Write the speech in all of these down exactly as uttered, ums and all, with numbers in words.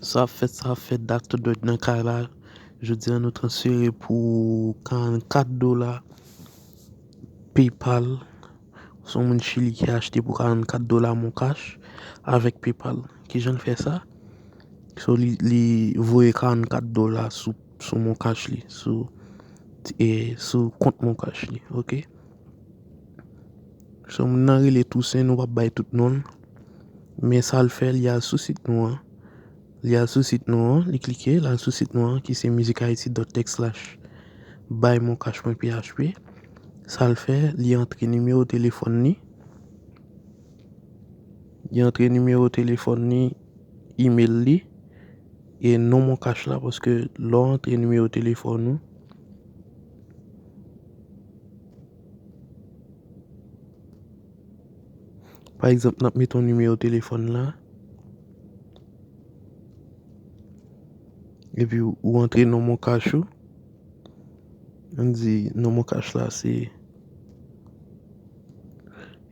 Sa ap fèt, sa ap fèt, Doctor Dreddy nan kay la. Jodi a, nou transfere pou karannkat dola PayPal. Se yon moun Chili ki achte pou karannkat dola Moncash avèk PayPal. Kijan l fè sa? So, li, li voye karannkat dola sou, sou Moncash li, sou, e, sou kont Moncash li, ok? So, moun nan rele Toussaint, nou p ap bay tout non l. Men sa l fè, li al sou sit nou an. Li al sou sit nou an, li klike, li al sou sit nou an, ki se musichaiti dot tech slash buy moncash pwen php. Sa l fè, li antre nimewo telefòn li. Li antre nimewo telefòn li, email li, e non Moncash la, paske lè w antre nimewo telefòn ou, pa egzanp, n ap mete yon nimewo telefòn la, epi ou antre non Moncash ou, ann di non Moncash la se,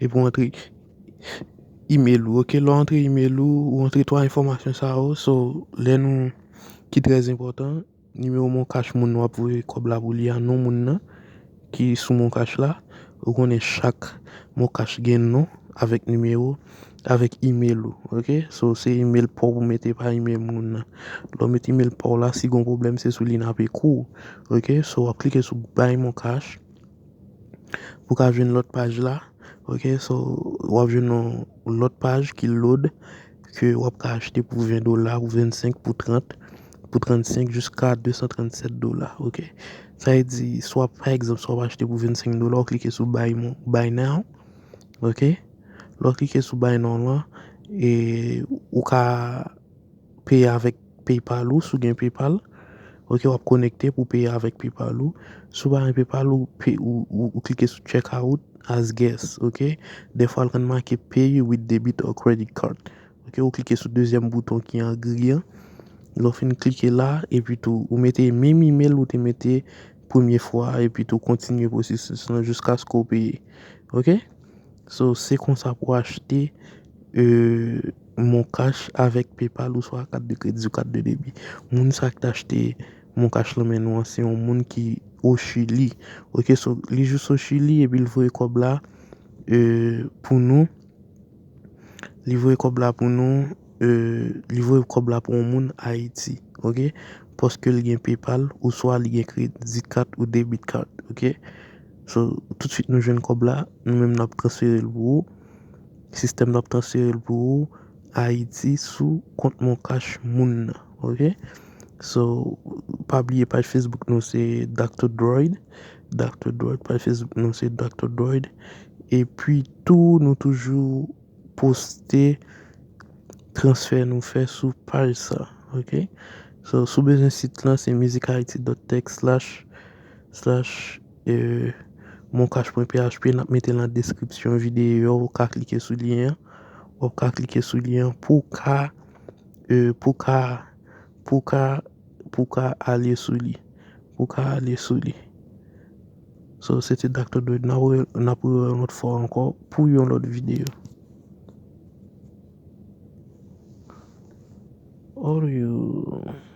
epi ou antre email ou, ok, lè w antre email ou, ou antre twa enfòmasyon sa yo, so, lè nou, ki trè enpòtan, nimewo Moncash moun w ap voye kòb la pou li a, non moun nan ki sou Moncash la. Ou konnen chak Moncash gen non avèk nimewo, avèk email ou, ok? So, se email pa w pou mete, pa email moun nan. Lè w mete email pa w la, si gen yon pwoblèm, se sou li n ap ekri w, ok? So, w ap klike sou Buy Moncash pou w ka jwenn lòt paj la, ok? So, w ap jwenn yon lòt paj ki load, ke w ap ka achte pou ven dola, pou vennsenk, pou trant, pou trannsenk, jiska de san trannsèt dola, ok? Sa vle di, swa, pa egzanp, swa w achte pou vennsenk dola, w klike sou buy, mo- buy now, ok? Lè w klike sou buy now lan, e ou ka peye avèk PayPal ou, si w gen PayPal, ok, w ap konekte pou peye avèk PayPal ou. Si w pa gen PayPal, ou, pe- ou, ou, ou klike sou check out as guest, ok? Dèfwa, l konn make pay with debit or credit card. Ok, ou klike sou dezyèm bouton ki an gri an. Lè w fin klike la, epi tou, ou mete menm email ou te mete premye fwa a, epi tou, kontinye pwosesis lan jiskaske w peye. Ok? So, se konsa pou w achte, euh, Moncash avèk PayPal ou swa kat de kredi ou kat de debi. Moun sa ki t achte Moncash lan men nou an, se yon moun ki o Chili. Ok, so, li jis o Chili, epi l voye kòb la, euh, pou nou. Li voye kòb la pou nou, euh, li voye kòb la pou yon moun Ayiti, ok? Paske li gen PayPal, oswa li gen credit card ou debit card, ok? So, toutswit nou jwenn kòb la, nou menm n ap transfere l pou ou. Sistèm nan ap transfere l pou ou, Ayiti, sou kont Moncash moun nan, ok? So, pa bliye paj Facebook nou se Doctor Droid. Doctor Droid, paj Facebook nou se Doctor Droid. Epi tou, nou toujou poste transfè nou fè sou paj sa, ok? So, si w bezwen sit lan, se musichaiti dot tech slash, slash, euh, moncash pwen php, n ap mete l nan deskripsyon videyo a, ou ka klike sou lyen an, w ap ka klike sou lyen an pou w ka, euh, pou w ka, pou w ka, pou w ka ale sou li, pou w ka ale sou li. So, se te Doctor Droid, n ap re- n ap rewè yon lòt fwa ankò pou yon lòt videyo. Audio.